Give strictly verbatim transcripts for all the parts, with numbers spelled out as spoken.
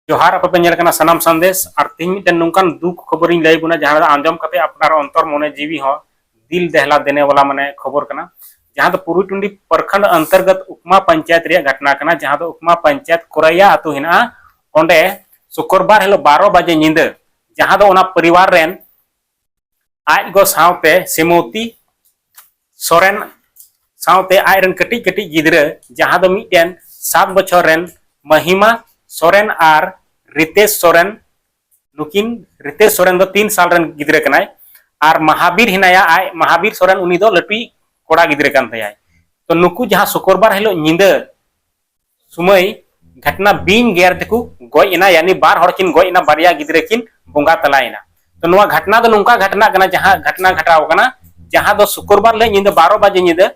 ᱡᱚᱦᱟᱨ, ᱟᱯᱮ ᱯᱮ ᱧᱮᱞ ᱠᱟᱱᱟ ᱥᱟᱱᱟᱢ ᱥᱟᱸᱫᱮᱥ᱾ ᱟᱨ ᱛᱮᱦᱮᱧ ᱢᱤᱫᱴᱮᱱ ᱱᱚᱝᱠᱟᱱ ᱫᱩᱠ ᱠᱷᱚᱵᱚᱨᱤᱧ ᱞᱟᱹᱭ ᱵᱚᱱᱟ, ᱡᱟᱦᱟᱸ ᱫᱚ ᱟᱸᱡᱚᱢ ᱠᱟᱛᱮ ᱟᱯᱱᱟᱨ ᱚᱱᱛᱚᱨ ᱢᱚᱱᱮ ᱡᱤᱣᱤ ᱦᱚᱸ ᱫᱤᱞ ᱫᱮᱦᱞᱟ ᱫᱮᱱᱮ ᱣᱟᱞᱟ ᱢᱟᱱᱮ ᱠᱷᱚᱵᱚᱨ ᱠᱟᱱᱟ, ᱡᱟᱦᱟᱸ ᱫᱚ ᱯᱩᱨᱩᱭ ᱴᱩᱱᱰᱤ ᱯᱨᱚᱠᱷᱚᱸᱰ ᱚᱱᱛᱚᱨᱜᱚᱛ ᱩᱠᱢᱟ ᱯᱚᱧᱪᱟᱭᱮᱛ ᱨᱮᱭᱟᱜ ᱜᱷᱚᱴᱱᱟ ᱠᱟᱱᱟ, ᱡᱟᱦᱟᱸ ᱫᱚ ᱩᱠᱢᱟ ᱯᱚᱧᱪᱟᱭᱮᱛ ᱠᱚᱨᱟᱭᱟ ᱟᱹᱛᱩ ᱦᱮᱱᱟᱜᱼᱟ᱾ ᱚᱸᱰᱮ ᱥᱩᱠᱨᱵᱟᱨ ᱦᱤᱞᱳᱜ ᱵᱟᱨᱚ ᱵᱟᱡᱮ ᱧᱤᱫᱟᱹ, ᱡᱟᱦᱟᱸ ᱫᱚ ᱚᱱᱟ ᱯᱚᱨᱤᱵᱟᱨ ᱨᱮᱱ ᱟᱡ ᱜᱚ ᱥᱟᱶᱛᱮ ᱥᱤᱢᱚᱛᱤ ᱥᱚᱨᱮᱱ ᱥᱟᱶᱛᱮ ᱟᱡ ᱨᱮᱱ ᱠᱟᱹᱴᱤᱡ ᱠᱟᱹᱴᱤᱡ ᱜᱤᱫᱽᱨᱟᱹ, ᱡᱟᱦᱟᱸ ᱫᱚ ᱢᱤᱫᱴᱮᱱ ᱥᱟᱛ ᱵᱚᱪᱷᱚᱨ ᱨᱮᱱ ᱢᱟᱦᱤᱢᱟ ᱥᱚᱨᱮᱱ ᱟᱨ ᱨᱤᱛᱮᱥ ᱥᱚᱨᱮᱱ, ᱱᱩᱠᱤᱱ, ᱨᱤᱛᱮᱥ ᱥᱚᱨᱮᱱ ᱫᱚ ᱛᱤᱱ ᱥᱟᱞ ᱨᱮᱱ ᱜᱤᱫᱽᱨᱟᱹ ᱠᱟᱱᱟᱭ, ᱟᱨ ᱢᱟᱦᱟᱵᱤᱨ ᱦᱮᱱᱟᱭᱟ, ᱟᱡ ᱢᱟᱦᱟᱵᱤᱨ ᱥᱚᱨᱮᱱ, ᱩᱱᱤ ᱫᱚ ᱞᱟᱹᱴᱩᱭᱤᱡ ᱠᱚᱲᱟ ᱜᱤᱫᱽᱨᱟᱹ ᱠᱟᱱ ᱛᱟᱭᱟᱭ᱾ ᱛᱚ ᱱᱩᱠᱩ ᱡᱟᱦᱟᱸ ᱥᱩᱠᱨᱵᱟᱨ ᱦᱤᱞᱳᱜ ᱧᱤᱫᱟᱹ ᱥᱩᱢᱟᱹᱭ ᱜᱷᱚᱴᱱᱟ ᱵᱤᱧ ᱜᱮᱨ ᱛᱮᱠᱚ ᱜᱚᱡ ᱮᱱᱟ, ᱭᱟᱱᱤ ᱵᱟᱨ ᱦᱚᱲ ᱠᱤᱱ ᱜᱚᱡ ᱮᱱᱟ, ᱵᱟᱨᱭᱟ ᱜᱤᱫᱽᱨᱟᱹ ᱠᱤᱱ ᱵᱚᱸᱜᱟ ᱛᱟᱞᱟᱭᱮᱱᱟ᱾ ᱛᱚ ᱱᱚᱣᱟ ᱜᱷᱚᱴᱱᱟ ᱫᱚ ᱱᱚᱝᱠᱟ ᱜᱷᱚᱴᱱᱟ ᱠᱟᱱᱟ, ᱡᱟᱦᱟᱸ ᱜᱷᱚᱴᱱᱟ ᱜᱷᱚᱴᱟᱣ ᱠᱟᱱᱟ, ᱡᱟᱦᱟᱸ ᱫᱚ ᱥᱩᱠᱨᱵᱟᱨ ᱦᱤᱞᱳᱜ ᱧᱤᱫᱟᱹ ᱵᱟᱨᱚ ᱵᱟᱡᱮ ᱧᱤᱫᱟᱹ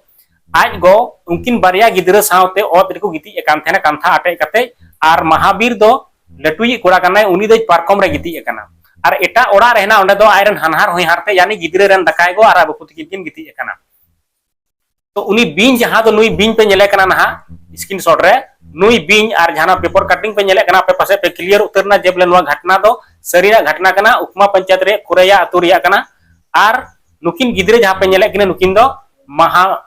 ᱟᱡ ᱜᱚ ᱩᱱᱠᱤᱱ ᱵᱟᱨᱭᱟ ᱜᱤᱫᱽᱨᱟᱹ ᱥᱟᱶᱛᱮ ᱚᱛ ᱨᱮᱠᱚ ᱜᱤᱛᱤᱡ ᱟᱠᱟᱱ ᱛᱟᱦᱮᱱᱟ ᱠᱟᱱᱛᱷᱟ ᱟᱴᱮᱫ ᱠᱟᱛᱮ, ᱟᱨ ᱢᱟᱦᱟᱵᱤᱨ ᱫᱚ ᱞᱟᱹᱴᱩᱭᱤᱡ ᱠᱚᱲᱟ ᱠᱟᱱᱟᱭ, ᱩᱱᱤ ᱫᱚ ᱯᱟᱨᱠᱚᱢ ᱨᱮ ᱜᱤᱛᱤᱡ ᱟᱠᱟᱱᱟ᱾ ᱟᱨ ᱮᱴᱟᱜ ᱚᱲᱟᱜ ᱨᱮ ᱦᱮᱱᱟᱜ, ᱚᱸᱰᱮ ᱫᱚ ᱟᱡᱨᱮᱱ ᱦᱟᱱᱦᱟᱨ ᱦᱚᱧᱦᱟᱨ ᱛᱮ, ᱭᱟᱱᱤ ᱜᱤᱫᱽᱨᱟᱹ ᱨᱮᱱ ᱫᱟᱠᱟᱭ ᱜᱚ ᱟᱨ ᱟᱡ ᱵᱟᱹᱦᱩ ᱛᱟᱹᱠᱤᱱ ᱠᱤᱱ ᱜᱤᱛᱤᱡ ᱟᱠᱟᱱᱟ᱾ ᱛᱚ ᱩᱱᱤ ᱵᱤᱧ, ᱡᱟᱦᱟᱸ ᱫᱚ ᱱᱩᱭ ᱵᱤᱧ ᱯᱮ ᱧᱮᱞᱮ ᱠᱟᱱᱟ ᱱᱟᱦᱟᱜ screenshot ᱨᱮ, ᱱᱩᱭ ᱵᱤᱧ ᱟᱨ ᱡᱟᱦᱟᱸ paper cutting ᱯᱮ ᱧᱮᱞᱮ ᱠᱟᱱᱟ, ᱟᱯᱮ ᱯᱟᱥᱮᱡ ᱯᱮ clear ᱩᱛᱟᱹᱨ ᱮᱱᱟ ᱡᱮ ᱵᱚᱞᱮ ᱱᱚᱣᱟ ᱜᱷᱚᱴᱱᱟ ᱫᱚ ᱥᱟᱹᱨᱤᱱᱟᱜ ᱜᱷᱚᱴᱱᱟ ᱠᱟᱱᱟ, ᱩᱠᱢᱟ ᱯᱚᱧᱪᱟᱭᱮᱛ ᱨᱮ ᱠᱩᱨᱮᱭᱟ ᱟᱹᱛᱩ ᱨᱮᱭᱟᱜ ᱠᱟᱱᱟ᱾ ᱟᱨ ᱱᱩᱠᱤᱱ ᱜᱤᱫᱽᱨᱟᱹ ᱡᱟᱦᱟᱸ ᱯᱮ ᱧᱮᱞᱮᱫ ᱠᱤᱱᱟ, ᱱᱩᱠᱤᱱ ᱫᱚ ᱢᱟᱦᱟ,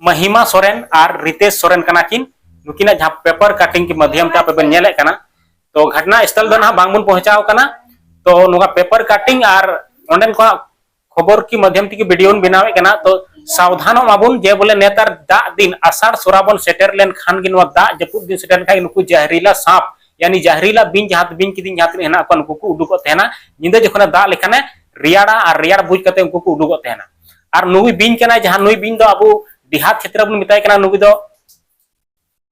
ᱢᱟᱦᱤᱢᱟ ᱥᱚᱨᱮᱱ ᱟᱨ ᱨᱤᱛᱮᱥ ᱥᱚᱨᱮᱱ ᱠᱟᱱᱟ ᱠᱤᱱ᱾ ᱱᱩᱠᱤᱱᱟᱜ ᱡᱟᱦᱟᱸ paper cutting ᱠᱤ ᱢᱟᱫᱷᱭᱚᱢ ᱛᱮ ᱟᱯᱮ ᱯᱮ ᱧᱮᱞᱮᱫ ᱠᱟᱱᱟ, ᱛᱚ ᱜᱷᱚᱴᱱᱟ ᱥᱛᱷᱚᱞ ᱫᱚ ᱱᱟᱦᱟᱜ ᱵᱟᱝᱵᱚᱱ ᱯᱚᱦᱪᱟᱣ ᱠᱟᱱᱟ᱾ ᱛᱚ ᱱᱚᱣᱟ paper cutting ᱟᱨ ᱚᱸᱰᱮᱱ ᱠᱚᱣᱟᱜ ᱠᱷᱚᱵᱚᱨ ᱠᱤ ᱢᱟᱫᱷᱭᱚᱢ ᱛᱮᱜᱮ video ᱵᱚᱱ ᱵᱮᱱᱟᱣᱮᱫ ᱠᱟᱱᱟ᱾ ᱛᱚ ᱥᱟᱵᱫᱷᱟᱱᱚᱜ ᱢᱟᱵᱚᱱ ᱡᱮ ᱵᱚᱞᱮ ᱱᱮᱛᱟᱨ ᱫᱟᱜ ᱫᱤᱱ ᱟᱥᱟᱲ ᱥᱚᱨᱟᱵᱚᱱ ᱥᱮᱴᱮᱨ ᱞᱮᱱᱠᱷᱟᱱ ᱜᱮ, ᱱᱚᱣᱟ ᱫᱟᱜ ᱡᱟᱹᱯᱩᱫ ᱫᱤᱱ ᱥᱮᱴᱮᱨ ᱞᱮᱱᱠᱷᱟᱱ ᱜᱮ ᱱᱩᱠᱩ ᱡᱟᱦᱨᱤᱞᱟ ᱥᱟᱸᱯ, ᱭᱟᱱᱤ ᱡᱟᱦᱨᱤᱞᱟ ᱵᱤᱧ ᱡᱟᱦᱟᱸ ᱛᱤᱱᱟᱹᱜ ᱦᱮᱱᱟᱜ ᱠᱚᱣᱟ, ᱱᱩᱠᱩ ᱠᱚ ᱩᱰᱩᱠᱚᱜ ᱛᱟᱦᱮᱱᱟ᱾ ᱧᱤᱫᱟᱹ ᱡᱚᱠᱷᱚᱱᱮ ᱫᱟᱜ ᱞᱮᱠᱷᱟᱱᱮ ᱨᱮᱭᱟᱲᱟ ᱟᱨ ᱨᱮᱭᱟᱲ ᱵᱩᱡᱽ ᱠᱟᱛᱮ ᱩᱱᱠᱩ ᱠᱚ ᱩᱰᱩᱠᱚᱜ ᱛᱟᱦᱮᱱᱟ᱾ ᱟᱨ ᱱᱩᱭ ᱵᱤᱧ ᱠᱟᱱᱟᱭ, ᱡᱟᱦᱟᱸ ᱱᱩᱭ ᱵᱤᱧ ᱫᱚ ᱟᱵᱚ ᱰᱤᱦᱟᱛ ᱠᱷᱮᱛᱨᱮ ᱵᱚᱱ ᱢᱮᱛᱟᱭ ᱠᱟᱱᱟ, ᱱᱩᱭ ᱫᱚ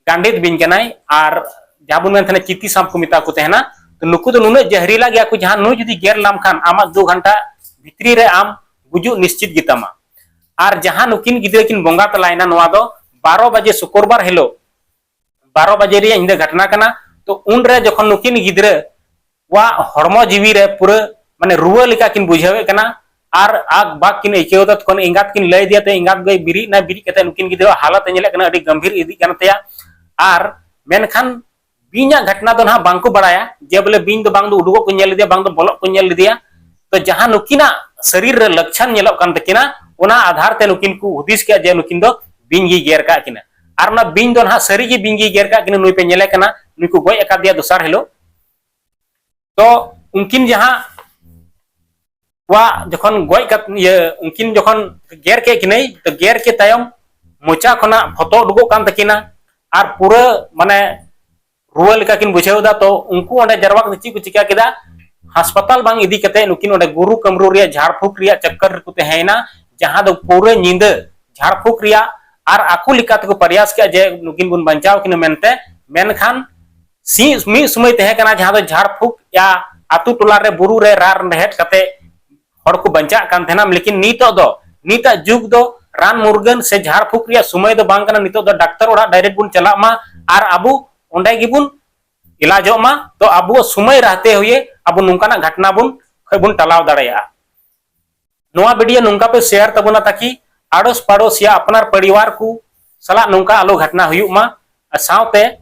ᱜᱟᱸᱰᱮᱛ ᱵᱤᱧ ᱠᱟᱱᱟᱭ, ᱟᱨ ᱡᱟᱦᱟᱸ ᱵᱚᱱ ᱢᱮᱱ ᱛᱟᱦᱮᱱᱟ ᱪᱤᱛᱤ ᱥᱟᱸᱯ ᱠᱚ ᱢᱮᱛᱟ ᱠᱚ ᱛᱟᱦᱮᱱᱟ᱾ ᱛᱚ ᱱᱩᱠᱩ ᱫᱚ ᱱᱩᱱᱟᱹᱜ ᱡᱟᱦᱨᱤᱞᱟ ᱜᱮᱭᱟ ᱠᱚ, ᱡᱟᱦᱟᱸ ᱱᱩᱭ ᱡᱩᱫᱤ ᱜᱮᱨ ᱞᱟᱢ ᱠᱷᱟᱱ ᱟᱢᱟᱜ ᱫᱩ ᱜᱷᱚᱱᱴᱟ ᱵᱷᱤᱛᱨᱤ ᱨᱮ ᱟᱢ ᱜᱩᱡᱩᱜ ᱱᱤᱥᱪᱤᱛ ᱜᱮᱛᱟᱢᱟ᱾ ᱟᱨ ᱡᱟᱦᱟᱸ ᱱᱩᱠᱤᱱ ᱜᱤᱫᱽᱨᱟᱹ ᱠᱤᱱ ᱵᱚᱸᱜᱟ ᱛᱟᱞᱟᱭᱮᱱᱟ, ᱱᱚᱣᱟ ᱫᱚ ᱵᱟᱨᱚ ᱵᱟᱡᱮ ᱥᱩᱠᱨᱵᱟᱨ ᱦᱤᱞᱳᱜ, ᱵᱟᱨᱚ ᱵᱟᱡᱮ ᱨᱮᱭᱟᱜ ᱧᱤᱫᱟᱹ ᱜᱷᱚᱴᱱᱟ ᱠᱟᱱᱟ᱾ ᱛᱚ ᱩᱱᱨᱮ ᱡᱚᱠᱷᱚᱱ ᱱᱩᱠᱤᱱ ᱜᱤᱫᱽᱨᱟᱹ ᱣᱟᱜ ᱦᱚᱲᱢᱚ ᱡᱤᱣᱤ ᱨᱮ ᱯᱩᱨᱟᱹ ᱢᱟᱱᱮ ᱨᱩᱣᱟᱹ ᱞᱮᱠᱟ ᱠᱤᱱ ᱵᱩᱡᱷᱟᱹᱣᱮᱫ ᱠᱟᱱᱟ, ᱟᱨ ᱟᱠ ᱵᱟᱠ ᱠᱤᱱ ᱟᱹᱭᱠᱟᱹᱣ ᱮᱫᱟ, ᱛᱚᱠᱷᱚᱱ ᱮᱸᱜᱟᱛ ᱠᱤᱱ ᱞᱟᱹᱭ ᱟᱫᱮᱭᱟ᱾ ᱛᱚ ᱮᱸᱜᱟᱛ ᱜᱚᱭ ᱵᱮᱨᱮᱫ ᱮᱱᱟ, ᱵᱮᱨᱮᱫ ᱠᱟᱛᱮ ᱱᱩᱠᱤᱱ ᱜᱤᱫᱽᱨᱟᱹ ᱦᱟᱞᱚᱛ ᱮ ᱧᱮᱞᱮᱫ ᱠᱟᱱᱟ, ᱟᱹᱰᱤ ᱜᱟᱢᱵᱷᱤᱨ ᱤᱫᱤᱜ ᱠᱟᱱ ᱛᱟᱭᱟ᱾ ᱟᱨ ᱢᱮᱱᱠᱷᱟᱱ ᱵᱤᱧᱟᱜ ᱜᱷᱚᱴᱱᱟ ᱫᱚ ᱱᱟᱦᱟᱜ ᱵᱟᱝ ᱠᱚ ᱵᱟᱲᱟᱭᱟ ᱡᱮ ᱵᱚᱞᱮ ᱵᱤᱧ ᱫᱚ ᱵᱟᱝ ᱫᱚ ᱩᱰᱩᱠᱚᱜ ᱠᱚ ᱧᱮᱞ ᱞᱮᱫᱮᱭᱟ, ᱵᱟᱝ ᱫᱚ ᱵᱚᱞᱚᱜ ᱠᱚ ᱧᱮᱞ ᱞᱮᱫᱮᱭᱟ᱾ ᱛᱚ ᱡᱟᱦᱟᱸ ᱱᱩᱠᱤᱱᱟᱜ ᱥᱟᱹᱨᱤᱨ ᱨᱮ ᱞᱚᱠᱠᱷᱚᱱ ᱧᱮᱞᱚᱜ ᱠᱟᱱ ᱛᱟᱹᱠᱤᱱᱟ, ᱚᱱᱟ ᱟᱫᱷᱟᱨ ᱛᱮ ᱱᱩᱠᱤᱱ ᱠᱚ ᱦᱩᱫᱤᱥ ᱠᱮᱫᱟ ᱡᱮ ᱱᱩᱠᱤᱱ ᱫᱚ ᱵᱤᱧ ᱜᱮᱭ ᱜᱮᱨ ᱠᱟᱜ ᱠᱤᱱᱟ᱾ ᱟᱨ ᱚᱱᱟ ᱵᱤᱧ ᱫᱚ ᱱᱟᱦᱟᱜ ᱥᱟᱹᱨᱤ ᱜᱮ ᱵᱤᱧ ᱜᱮᱭ ᱜᱮᱨ ᱠᱟᱜ ᱠᱤᱱᱟ, ᱱᱩᱭ ᱯᱮ ᱧᱮᱞᱮ ᱠᱟᱱᱟ, ᱱᱩᱭ ᱠᱚ ᱜᱚᱡ ᱟᱠᱟᱫᱮᱭᱟ ᱫᱚᱥᱟᱨ ᱦᱤᱞᱳᱜ᱾ ᱛᱚ ᱩᱱᱠᱤᱱ ᱡᱟᱦᱟᱸ ᱠᱚᱣᱟᱜ ᱡᱚᱠᱷᱚᱱ ᱜᱚᱡ ᱠᱟᱛ-, ᱤᱭᱟᱹ, ᱩᱱᱠᱤᱱ ᱡᱚᱠᱷᱚᱱ ᱜᱮᱨ ᱠᱮᱫ ᱠᱤᱱᱟᱹᱭ, ᱛᱚ ᱜᱮᱨ ᱠᱮᱫ ᱛᱟᱭᱚᱢ ᱢᱚᱪᱟ ᱠᱷᱚᱱᱟᱜ ᱯᱷᱚᱛᱚ ᱩᱰᱩᱠᱚᱜ ᱠᱟᱱ ᱛᱟᱹᱠᱤᱱᱟ᱾ ᱟᱨ ᱯᱩᱨᱟᱹ ᱢᱟᱱᱮ ᱨᱩᱣᱟᱹ ᱞᱮᱠᱟ ᱠᱤᱱ ᱵᱩᱡᱷᱟᱹᱣ ᱮᱫᱟ᱾ ᱛᱚ ᱩᱱᱠᱩ ᱚᱸᱰᱮ ᱡᱟᱨᱣᱟ ᱠᱟᱛᱮ ᱪᱮᱫ ᱠᱚ ᱪᱤᱠᱟ ᱠᱮᱫᱟ? ᱦᱟᱥᱯᱟᱛᱟᱞ ᱵᱟᱝ ᱤᱫᱤ ᱠᱟᱛᱮ ᱱᱩᱠᱤᱱ ᱚᱸᱰᱮ ᱜᱩᱨᱩ ᱠᱟᱹᱢᱨᱩ ᱨᱮᱭᱟᱜ ᱡᱷᱟᱲ ᱯᱷᱩᱸᱠ ᱨᱮᱭᱟᱜ ᱪᱚᱠᱠᱚᱨ ᱨᱮᱠᱚ ᱛᱟᱦᱮᱸᱭᱮᱱᱟ, ᱡᱟᱦᱟᱸ ᱫᱚ ᱯᱩᱨᱟᱹ ᱧᱤᱫᱟᱹ ᱡᱷᱟᱲ ᱯᱷᱩᱸᱠ ᱨᱮᱭᱟᱜ᱾ ᱟᱨ ᱟᱠᱚ ᱞᱮᱠᱟ ᱛᱮᱠᱚ ᱯᱨᱚᱭᱟᱥ ᱠᱮᱫᱟ ᱡᱮ ᱱᱩᱠᱤᱱ ᱵᱚᱱ ᱵᱟᱧᱪᱟᱣ ᱠᱤᱱᱟ ᱢᱮᱱᱛᱮ᱾ ᱢᱮᱱᱠᱷᱟᱱ ᱥᱤ-, ᱢᱤᱫ ᱥᱚᱢᱚᱭ ᱛᱟᱦᱮᱸ ᱠᱟᱱᱟ ᱡᱟᱦᱟᱸ ᱫᱚ ᱡᱷᱟᱲ ᱯᱷᱩᱸᱠ ᱭᱟ ᱟᱛᱳ ᱴᱚᱞᱟ ᱨᱮ ᱵᱩᱨᱩ ᱨᱮ ᱨᱟᱱ ᱨᱮᱦᱮᱫ ᱠᱟᱛᱮ ᱦᱚᱲ ᱠᱚ ᱵᱟᱧᱪᱟᱜ ᱠᱟᱱ ᱛᱟᱦᱮᱱᱟ᱾ ᱞᱮᱠᱤᱱ ᱱᱤᱛᱚᱜ ᱫᱚ, ᱱᱤᱛᱟᱜ ᱡᱩᱜᱽ ᱫᱚ ᱨᱟᱱ ᱢᱩᱨᱜᱟᱹᱱ ᱥᱮ ᱡᱷᱟᱲ ᱯᱷᱩᱸᱠ ᱨᱮᱭᱟᱜ ᱥᱚᱢᱚᱭ ᱫᱚ ᱵᱟᱝ ᱠᱟᱱᱟ᱾ ᱱᱤᱛᱚᱜ ᱫᱚ ᱰᱟᱠᱛᱟᱨ ᱚᱲᱟᱜ direct ᱵᱚᱱ ᱪᱟᱞᱟᱜ ᱢᱟ ᱟᱨ ᱟᱵᱚ ᱚᱸᱰᱮ ᱜᱮᱵᱚᱱ ᱮᱞᱟᱡᱚᱜ ᱢᱟ᱾ ᱛᱚ ᱟᱵᱚᱣᱟᱜ ᱥᱚᱢᱚᱭ ᱨᱟᱦᱛᱮ ᱦᱩᱭᱮ ᱟᱵᱚ ᱱᱚᱝᱠᱟᱱᱟᱜ ᱜᱷᱚᱴᱱᱟ ᱵᱚᱱ, ᱠᱷᱚᱡ ᱵᱚᱱ ᱴᱟᱞᱟᱣ ᱫᱟᱲᱮᱭᱟᱜᱼᱟ᱾ ᱱᱚᱣᱟ video ᱱᱚᱝᱠᱟ ᱯᱮ share ᱛᱟᱵᱚᱱᱟ ᱛᱟᱠᱤ ᱟᱲᱚᱥ ᱯᱟᱲᱚᱥ ᱭᱟ ᱟᱯᱱᱟᱨ ᱯᱚᱨᱤᱵᱟᱨ ᱠᱚ ᱥᱟᱞᱟᱜ ᱱᱚᱝᱠᱟ ᱟᱞᱚ ᱜᱷᱚᱴᱱᱟ ᱦᱩᱭᱩᱜ ᱢᱟ᱾ ᱟᱨ ᱥᱟᱶᱛᱮ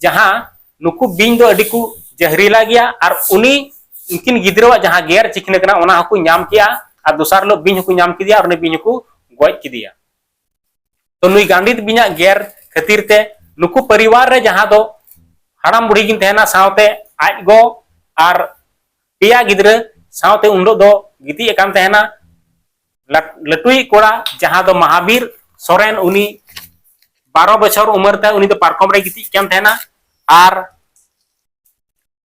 ᱡᱟᱦᱟᱸ ᱱᱩᱠᱩ ᱵᱤᱧ ᱫᱚ ᱟᱹᱰᱤ ᱠᱚ ᱡᱟᱦᱨᱤᱞᱟ ᱜᱮᱭᱟ ᱟᱨ ᱩᱱᱤ, ᱩᱱᱠᱤᱱ ᱜᱤᱫᱽᱨᱟᱹᱣᱟᱜ ᱡᱟᱦᱟᱸ ᱜᱮᱨ ᱪᱤᱠᱷᱱᱟᱹ ᱠᱟᱱᱟ ᱚᱱᱟ ᱦᱚᱸᱠᱚ ᱧᱟᱢ ᱠᱮᱜᱼᱟ᱾ ᱟᱨ ᱫᱚᱥᱟᱨ ᱦᱤᱞᱳᱜ ᱵᱤᱧ ᱦᱚᱸᱠᱚ ᱧᱟᱢ ᱠᱮᱫᱮᱭᱟ ᱟᱨ ᱩᱱᱤ ᱵᱤᱧ ᱦᱚᱸᱠᱚ ᱜᱚᱡ ᱠᱮᱫᱮᱭᱟ᱾ ᱛᱚ ᱱᱩᱭ ᱜᱟᱸᱰᱤᱛ ᱵᱤᱧᱟᱜ ᱜᱮᱨ ᱠᱷᱟᱹᱛᱤᱨ ᱛᱮ ᱱᱩᱠᱩ ᱯᱚᱨᱤᱵᱟᱨ ᱨᱮ ᱡᱟᱦᱟᱸ ᱫᱚ ᱦᱟᱲᱟᱢ ᱵᱩᱲᱦᱤ ᱠᱤᱱ ᱛᱟᱦᱮᱱᱟ, ᱥᱟᱶᱛᱮ ᱟᱡ ᱜᱚ ᱟᱨ ᱯᱮᱭᱟ ᱜᱤᱫᱽᱨᱟᱹ, ᱥᱟᱶᱛᱮ ᱩᱱ ᱦᱤᱞᱳᱜ ᱫᱚ ᱜᱤᱛᱤᱡ ᱟᱠᱟᱱ ᱛᱟᱦᱮᱱᱟ ᱞᱟᱴ-, ᱞᱟᱹᱴᱩᱭᱤᱡ ᱠᱚᱲᱟ ᱡᱟᱦᱟᱸ ᱫᱚ ᱢᱟᱦᱟᱵᱤᱨ ᱥᱚᱨᱮᱱ, ᱩᱱᱤ ᱵᱟᱨᱚ ᱵᱚᱪᱷᱚᱨ ᱩᱢᱮᱨ ᱛᱟᱭ, ᱩᱱᱤ ᱫᱚ ᱯᱟᱨᱠᱚᱢ ᱨᱮᱭ ᱜᱤᱛᱤᱡ ᱠᱟᱱ ᱛᱟᱦᱮᱱᱟ᱾ ᱟᱨ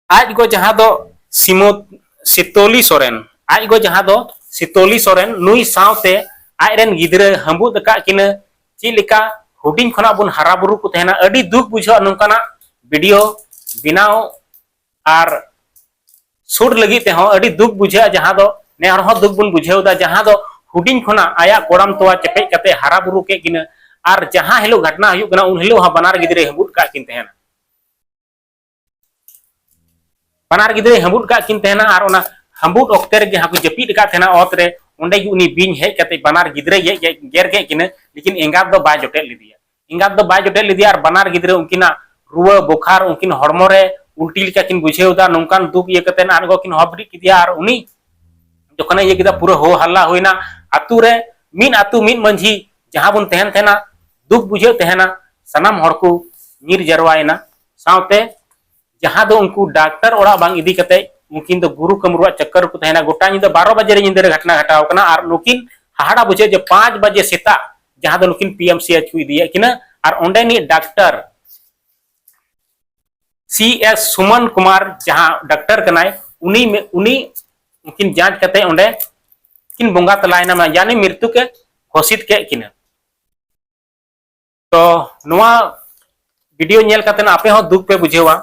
ᱟᱡ ᱜᱚ ᱡᱟᱦᱟᱸ ᱫᱚ ᱥᱤᱢᱚ-, ᱥᱤᱛᱚᱞᱤ ᱥᱚᱨᱮᱱ, ᱟᱡ ᱜᱚ ᱡᱟᱦᱟᱸ ᱫᱚ ᱥᱤᱛᱚᱞᱤ ᱥᱚᱨᱮᱱ, ᱱᱩᱭ ᱥᱟᱶᱛᱮ ᱟᱡᱨᱮᱱ ᱜᱤᱫᱽᱨᱟᱹ ᱦᱟᱹᱵᱩᱫ ᱟᱠᱟᱫ ᱠᱤᱱᱟᱹ᱾ ᱪᱮᱫ ᱞᱮᱠᱟ ᱦᱩᱰᱤᱧ ᱠᱷᱚᱱᱟᱜ ᱵᱚᱱ ᱦᱟᱨᱟ ᱵᱩᱨᱩ ᱠᱚ ᱛᱟᱦᱮᱱᱟ, ᱟᱹᱰᱤ ᱫᱩᱠ ᱵᱩᱡᱷᱟᱹᱜᱼᱟ ᱱᱚᱝᱠᱟᱱᱟᱜ video ᱵᱮᱱᱟᱣ ᱟᱨ shoot ᱞᱟᱹᱜᱤᱫ ᱛᱮᱦᱚᱸ ᱟᱹᱰᱤ ᱫᱩᱠ ᱵᱩᱡᱷᱟᱹᱜᱼᱟ, ᱡᱟᱦᱟᱸ ᱫᱚ ᱱᱮ ᱦᱚᱲ ᱦᱚᱸ ᱫᱩᱠ ᱵᱚᱱ ᱵᱩᱡᱷᱟᱹᱣ ᱮᱫᱟ, ᱡᱟᱦᱟᱸ ᱫᱚ ᱦᱩᱰᱤᱧ ᱠᱷᱚᱱᱟᱜ ᱟᱭᱟᱜ ᱜᱚᱲᱟᱢ ᱛᱚᱣᱟ ᱪᱮᱯᱮᱡ ᱠᱟᱛᱮ ᱦᱟᱨᱟ ᱵᱩᱨᱩ ᱠᱮᱫ ᱠᱤᱱᱟᱹ, ᱟᱨ ᱡᱟᱦᱟᱸ ᱦᱤᱞᱳᱜ ᱜᱷᱚᱴᱱᱟ ᱦᱩᱭᱩᱜ ᱠᱟᱱᱟ ᱩᱱ ᱦᱤᱞᱳᱜ ᱦᱚᱸ ᱵᱟᱱᱟᱨ ᱜᱤᱫᱽᱨᱟᱹᱭ ᱦᱟᱹᱵᱩᱫ ᱠᱟᱜ ᱠᱤᱱ ᱛᱟᱦᱮᱱᱟ᱾ ᱵᱟᱱᱟᱨ ᱜᱤᱫᱽᱨᱟᱹᱭ ᱦᱟᱹᱵᱩᱫ ᱠᱟᱜ ᱠᱤᱱ ᱛᱟᱦᱮᱱᱟ ᱟᱨ ᱚᱱᱟ ᱦᱟᱹᱵᱩᱫ ᱚᱠᱛᱮ ᱨᱮ ᱡᱟᱦᱟᱸ ᱠᱚ ᱡᱟᱹᱯᱤᱫ ᱟᱠᱟᱫ ᱛᱟᱦᱮᱱᱟ ᱚᱛ ᱨᱮ, ᱚᱸᱰᱮ ᱜᱮ ᱩᱱᱤ ᱵᱤᱧ ᱦᱮᱡ ᱠᱟᱛᱮ ᱵᱟᱱᱟᱨ ᱜᱤᱫᱽᱨᱟᱹᱭ ᱜᱮ-, ᱜᱮ-, ᱜᱮᱨ ᱠᱮᱫ ᱠᱤᱱᱟᱹ, ᱞᱮᱠᱤᱱ ᱮᱸᱜᱟᱛ ᱫᱚ ᱵᱟᱭ ᱡᱚᱴᱮᱫ ᱞᱮᱫᱮᱭᱟ᱾ ᱮᱸᱜᱟᱛ ᱫᱚ ᱵᱟᱭ ᱡᱚᱴᱮᱫ ᱞᱮᱫᱮᱭᱟ ᱟᱨ ᱵᱟᱱᱟᱨ ᱜᱤᱫᱽᱨᱟᱹ ᱩᱱᱠᱤᱱᱟᱜ ᱨᱩᱣᱟᱹ ᱵᱚᱠᱷᱟᱨ, ᱩᱱᱠᱤᱱ ᱦᱚᱲᱢᱚ ᱨᱮ ᱩᱞᱴᱤ ᱞᱮᱠᱟ ᱠᱤᱱ ᱵᱩᱡᱷᱟᱹᱣ ᱮᱫᱟ, ᱱᱚᱝᱠᱟᱱ ᱫᱩᱠ ᱤᱭᱟᱹ ᱠᱟᱛᱮ ᱟᱨᱜᱚ ᱠᱤᱱ ᱦᱚᱦᱚ ᱵᱮᱨᱮᱫ ᱠᱮᱫᱮᱭᱟ᱾ ᱟᱨ ᱩᱱᱤ ᱡᱚᱠᱷᱚᱱᱮ ᱤᱭᱟᱹ ᱠᱮᱫᱟ, ᱯᱩᱨᱟᱹ ᱦᱳ ᱦᱟᱞᱞᱟ ᱦᱩᱭᱱᱟ ᱟᱛᱩ ᱨᱮ, ᱢᱤᱫ ᱟᱛᱩ ᱢᱤᱫ ᱢᱟᱹᱡᱷᱤ ᱡᱟᱦᱟᱸ ᱵᱚᱱ ᱛᱟᱦᱮᱱ ᱛᱟᱦᱮᱱᱟ, ᱫᱩᱠ ᱵᱩᱡᱷᱟᱹᱜ ᱛᱟᱦᱮᱱᱟ, ᱥᱟᱱᱟᱢ ᱦᱚᱲ ᱠᱚ ᱧᱤᱨ ᱡᱟᱨᱣᱟᱭᱮᱱᱟ᱾ ᱥᱟᱶᱛᱮ ᱡᱟᱦᱟᱸ ᱫᱚ ᱩᱱᱠᱩ ᱰᱟᱠᱛᱟᱨ ᱚᱲᱟᱜ ᱵᱟᱝ ᱤᱫᱤ ᱠᱟᱛᱮ ᱩᱱᱠᱤᱱ ᱫᱚ ᱜᱩᱨᱩ ᱠᱟᱹᱢᱨᱩᱣᱟᱜ ᱪᱚᱠᱠᱚᱨ ᱨᱮᱠᱚ ᱛᱟᱦᱮᱱᱟ᱾ ᱜᱚᱴᱟ ᱧᱤᱫᱟᱹ ᱵᱟᱨᱚ ᱵᱟᱡᱮ ᱨᱮ ᱧᱤᱫᱟᱹ ᱨᱮ ᱜᱷᱚᱴᱱᱟ ᱜᱷᱟᱴᱟᱣ ᱠᱟᱱᱟ᱾ ᱟᱨ ᱱᱩᱠᱤᱱ ᱦᱟᱦᱟᱲᱟ ᱵᱩᱡᱷᱟᱹᱜ ᱡᱮ ᱯᱟᱸᱪ ᱵᱟᱡᱮ ᱥᱮᱛᱟᱜ ᱡᱟᱦᱟᱸ ᱫᱚ ᱱᱩᱠᱤᱱ ᱯᱤ ᱮᱢ ᱥᱤ ᱮᱭᱤᱪ ᱠᱚ ᱤᱫᱤᱭᱮᱫ ᱠᱤᱱᱟ, ᱟᱨ ᱚᱸᱰᱮᱱᱤᱡ ᱰᱟᱠᱛᱟᱨ ᱥᱤ ᱮᱥ ᱥᱩᱢᱚᱱ ᱠᱩᱢᱟᱨ ᱡᱟᱦᱟᱸ ᱰᱟᱠᱛᱟᱨ ᱠᱟᱱᱟᱭ, ᱩᱱᱤ ᱢᱮ-, ᱩᱱᱤ ᱩᱱᱠᱤᱱ ᱡᱟᱸᱪ ᱠᱟᱛᱮ ᱚᱸᱰᱮ ᱠᱤᱱ ᱵᱚᱸᱜᱟ ᱛᱟᱞᱟᱭᱮᱱᱟ, ᱢᱟ-, ᱭᱟᱱᱤ ᱢᱨᱤᱛᱩ ᱠᱮ ᱜᱷᱳᱥᱤᱛ ᱠᱮᱫ ᱠᱤᱱᱟ᱾ ᱛᱚ ᱱᱚᱣᱟ ᱵᱷᱤᱰᱤᱭᱳ ᱧᱮᱞ ᱠᱟᱛᱮ ᱟᱯᱮ ᱦᱚᱸ ᱫᱩᱠ ᱯᱮ ᱵᱩᱡᱷᱟᱹᱣᱟ,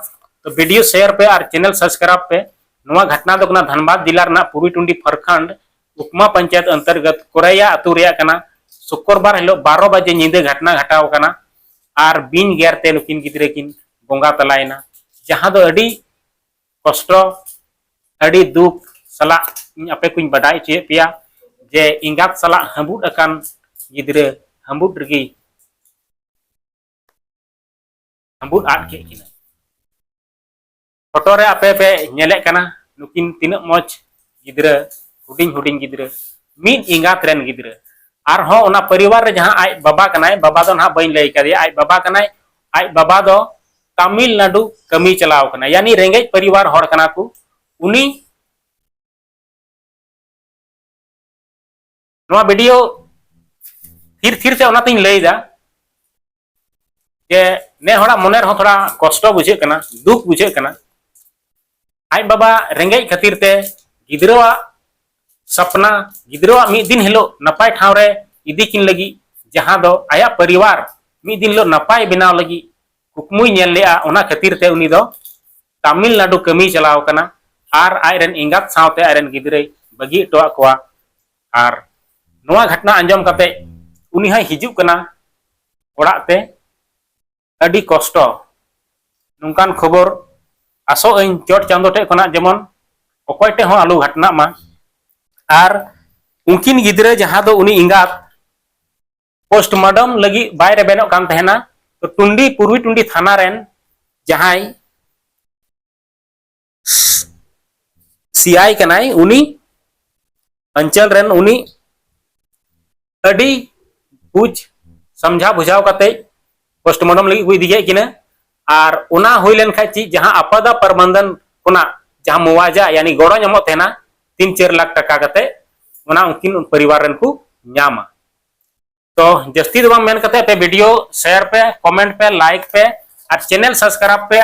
ᱛᱚ ᱵᱷᱤᱰᱤᱭᱳ ᱥᱮᱭᱟᱨ ᱯᱮ ᱟᱨ ᱪᱮᱱᱮᱞ ᱥᱟᱵᱥᱠᱨᱟᱭᱤᱵ ᱯᱮ᱾ ᱱᱚᱣᱟ ᱜᱷᱚᱴᱱᱟ ᱫᱚ ᱠᱟᱱᱟ ᱫᱷᱟᱱᱵᱟᱫᱽ ᱡᱮᱞᱟ ᱨᱮᱱᱟᱜ ᱯᱩᱨᱩᱭᱴᱩᱱᱰᱤ ᱯᱨᱚᱠᱷᱚᱸᱰ ᱩᱠᱢᱟ ᱯᱚᱧᱪᱟᱭᱮᱛ ᱚᱱᱛᱚᱨᱜᱚᱛ ᱠᱚᱨᱮᱭᱟ ᱟᱹᱛᱩ ᱨᱮᱭᱟᱜ ᱠᱟᱱᱟ᱾ ᱥᱩᱠᱨᱵᱟᱨ ᱦᱤᱞᱳᱜ ᱵᱟᱨᱚ ᱵᱟᱡᱮ ᱧᱤᱫᱟᱹ ᱜᱷᱚᱴᱱᱟ ᱜᱷᱚᱴᱟᱣ ᱟᱠᱟᱱᱟ ᱟᱨ ᱵᱤᱧ ᱜᱮᱨ ᱛᱮ ᱱᱩᱠᱤᱱ ᱜᱤᱫᱽᱨᱟᱹ ᱠᱤᱱ ᱵᱚᱸᱜᱟ ᱛᱟᱞᱟᱭᱮᱱᱟ, ᱡᱟᱦᱟᱸ ᱫᱚ ᱟᱹᱰᱤ ᱠᱚᱥᱴᱚ, ᱟᱹᱰᱤ ᱫᱩᱠ ᱥᱟᱞᱟᱜ ᱤᱧ ᱟᱯᱮ ᱠᱚᱧ ᱵᱟᱰᱟᱭ ᱦᱚᱪᱚᱭᱮᱫ ᱯᱮᱭᱟ ᱡᱮ ᱮᱸᱜᱟᱛ ᱥᱟᱞᱟᱜ ᱦᱟᱺᱵᱩᱫ ᱟᱠᱟᱱ ᱜᱤᱫᱽᱨᱟᱹ ᱦᱟᱺᱵᱩᱫ ᱨᱮᱜᱮ ᱦᱟᱺᱵᱩᱫ ᱟᱫ ᱠᱮᱫ ᱠᱤᱱᱟ᱾ ᱯᱷᱳᱴᱳ ᱨᱮ ᱟᱯᱮ ᱯᱮ ᱧᱮᱞᱮᱫ ᱠᱟᱱᱟ ᱱᱩᱠᱤᱱ ᱛᱤᱱᱟᱹᱜ ᱢᱚᱡᱽ ᱜᱤᱫᱽᱨᱟᱹ, ᱦᱩᱰᱤᱧ ᱦᱩᱰᱤᱧ ᱜᱤᱫᱽᱨᱟᱹ, ᱢᱤᱫ ᱮᱸᱜᱟᱛ ᱨᱮᱱ ᱜᱤᱫᱽᱨᱟᱹ᱾ ᱟᱨᱦᱚᱸ ᱚᱱᱟ ᱯᱚᱨᱤᱵᱟᱨ ᱨᱮ ᱡᱟᱦᱟᱸ ᱟᱡ ᱵᱟᱵᱟ ᱠᱟᱱᱟᱭ, ᱵᱟᱵᱟ ᱫᱚ ᱱᱟᱦᱟᱜ ᱵᱟᱹᱧ ᱞᱟᱹᱭ ᱠᱟᱫᱮᱭᱟ, ᱟᱡ ᱵᱟᱵᱟ ᱠᱟᱱᱟᱭ, ᱟᱡ ᱵᱟᱵᱟ ᱫᱚ ᱛᱟᱢᱤᱞᱱᱟᱰᱩ ᱠᱟᱹᱢᱤ ᱪᱟᱞᱟᱣ ᱠᱟᱱᱟᱭ, ᱭᱟᱱᱤ ᱨᱮᱸᱜᱮᱡ ᱯᱚᱨᱤᱵᱟᱨ ᱦᱚᱲ ᱠᱟᱱᱟ ᱠᱚ᱾ ᱩᱱᱤ ᱱᱚᱣᱟ ᱵᱷᱤᱰᱤᱭᱳ ᱛᱷᱤᱨ ᱛᱷᱤᱨ ᱛᱮ ᱚᱱᱟᱛᱤᱧ ᱞᱟᱹᱭᱫᱟ ᱡᱮ ᱱᱮ ᱦᱚᱲᱟᱜ ᱢᱚᱱᱮ ᱨᱮᱦᱚᱸ ᱛᱷᱚᱲᱟ ᱠᱚᱥᱴᱚ ᱵᱩᱡᱷᱟᱹᱜ ᱠᱟᱱᱟ, ᱫᱩᱠ ᱵᱩᱡᱷᱟᱹᱜ ᱠᱟᱱᱟ᱾ ᱟᱡ ᱵᱟᱵᱟ ᱨᱮᱸᱜᱮᱡ ᱠᱷᱟᱹᱛᱤᱨ ᱛᱮ ᱜᱤᱫᱽᱨᱟᱹᱣᱟᱜ ᱥᱟᱯᱱᱟ, ᱜᱤᱫᱽᱨᱟᱹᱣᱟᱜ ᱢᱤᱫ ᱫᱤᱱ ᱦᱤᱞᱳᱜ ᱱᱟᱯᱟᱭ ᱴᱷᱟᱶ ᱨᱮ ᱤᱫᱤ ᱠᱤᱱ ᱞᱟᱹᱜᱤᱫ, ᱡᱟᱦᱟᱸ ᱫᱚ ᱟᱭᱟᱜ ᱯᱚᱨᱤᱵᱟᱨ ᱢᱤᱫ ᱫᱤᱱ ᱦᱤᱞᱳᱜ ᱱᱟᱯᱟᱭ ᱵᱮᱱᱟᱣ ᱞᱟᱹᱜᱤᱫ ᱠᱩᱠᱢᱩᱭ ᱧᱮᱞ ᱞᱮᱫᱼᱟ, ᱚᱱᱟ ᱠᱷᱟᱹᱛᱤᱨ ᱛᱮ ᱩᱱᱤ ᱫᱚ ᱛᱟᱢᱤᱞᱱᱟᱰᱩ ᱠᱟᱹᱢᱤᱭ ᱪᱟᱞᱟᱣ ᱠᱟᱱᱟ ᱟᱨ ᱟᱡ ᱨᱮᱱ ᱮᱸᱜᱟᱛ ᱥᱟᱶᱛᱮ ᱟᱡ ᱨᱮᱱ ᱜᱤᱫᱽᱨᱟᱹᱭ ᱵᱟᱹᱜᱤ ᱦᱚᱴᱚᱣᱟᱜ ᱠᱚᱣᱟ᱾ ᱟᱨ ᱱᱚᱣᱟ ᱜᱷᱚᱴᱱᱟ ᱟᱸᱡᱚᱢ ᱠᱟᱛᱮ ᱩᱱᱤ ᱦᱚᱸᱭ ᱦᱤᱡᱩᱜ ᱠᱟᱱᱟ ᱚᱲᱟᱜ ᱛᱮ᱾ ᱟᱹᱰᱤ ᱠᱚᱥᱴᱚ᱾ ᱱᱚᱝᱠᱟᱱ ᱠᱷᱚᱵᱚᱨ ᱟᱥᱚᱜ ᱟᱹᱧ ᱪᱚᱴ ᱪᱟᱸᱫᱚ ᱴᱷᱮᱡ ᱠᱷᱚᱱᱟᱜ ᱡᱮᱢᱚᱱ ᱚᱠᱚᱭ ᱴᱷᱮᱡ ᱦᱚᱸ ᱟᱞᱚ ᱜᱷᱚᱴᱱᱟᱜ ᱢᱟ᱾ ᱟᱨ ᱩᱱᱠᱤᱱ ᱜᱤᱫᱽᱨᱟᱹ ᱡᱟᱦᱟᱸ ᱫᱚ ᱩᱱᱤ ᱮᱸᱜᱟᱛ ᱯᱳᱥᱴᱢᱟᱨᱴᱚᱢ ᱞᱟᱹᱜᱤᱫ ᱵᱟᱭ ᱨᱮᱵᱮᱱᱚᱜ ᱠᱟᱱ ᱛᱟᱦᱮᱱᱟ, ᱛᱚ ᱴᱩᱱᱰᱤ, ᱯᱩᱨᱵᱤ ᱴᱩᱱᱰᱤ ᱛᱷᱟᱱᱟ ᱨᱮᱱ ᱡᱟᱦᱟᱸᱭ ᱥᱤ ᱟᱭ ᱠᱟᱱᱟᱭ, ᱩᱱᱤ ᱚᱧᱪᱚᱞ ᱨᱮᱱ, ᱩᱱᱤ ᱟᱹᱰᱤ ᱵᱩᱡᱽ ᱥᱟᱢᱡᱷᱟᱣ ᱵᱩᱡᱷᱟᱣ ᱠᱟᱛᱮ ᱯᱳᱥᱴᱢᱚᱨᱴᱮᱢ ᱞᱟᱹᱜᱤᱫ ᱠᱚ ᱤᱫᱤ ᱠᱮᱫ ᱠᱤᱱᱟ᱾ ᱟᱨ ᱚᱱᱟ ᱦᱩᱭ ᱞᱮᱱᱠᱷᱟᱱ ᱪᱮᱫ, ᱡᱟᱦᱟᱸ ᱟᱯᱟᱫᱟ ᱯᱨᱚᱵᱚᱱᱫᱷᱚᱱ ᱠᱷᱚᱱᱟᱜ ᱡᱟᱦᱟᱸ ᱢᱩᱣᱟᱡᱟ ᱭᱟᱱᱤ ᱜᱚᱲᱚ ᱧᱟᱢᱚᱜ ᱛᱟᱦᱮᱱᱟ ᱛᱤᱱ ᱪᱟᱨ ᱞᱟᱠᱷ ᱴᱟᱠᱟ ᱠᱟᱛᱮ, ᱚᱱᱟ ᱩᱱᱠᱤᱱ ᱯᱚᱨᱤᱵᱟᱨ ᱨᱮᱱ ᱠᱚ ᱧᱟᱢᱟ᱾ ᱛᱚ ᱡᱟᱹᱥᱛᱤ ᱫᱚ ᱵᱟᱝ ᱢᱮᱱ ᱠᱟᱛᱮ ᱟᱯᱮ ᱵᱷᱤᱰᱤᱭᱳ ᱥᱮᱭᱟᱨ ᱯᱮ, ᱠᱚᱢᱮᱱᱴ ᱯᱮ, ᱞᱟᱭᱤᱠ ᱯᱮ ᱟᱨ ᱪᱮᱱᱮᱞ ᱥᱟᱵᱥᱠᱨᱟᱭᱤᱵ ᱯᱮ᱾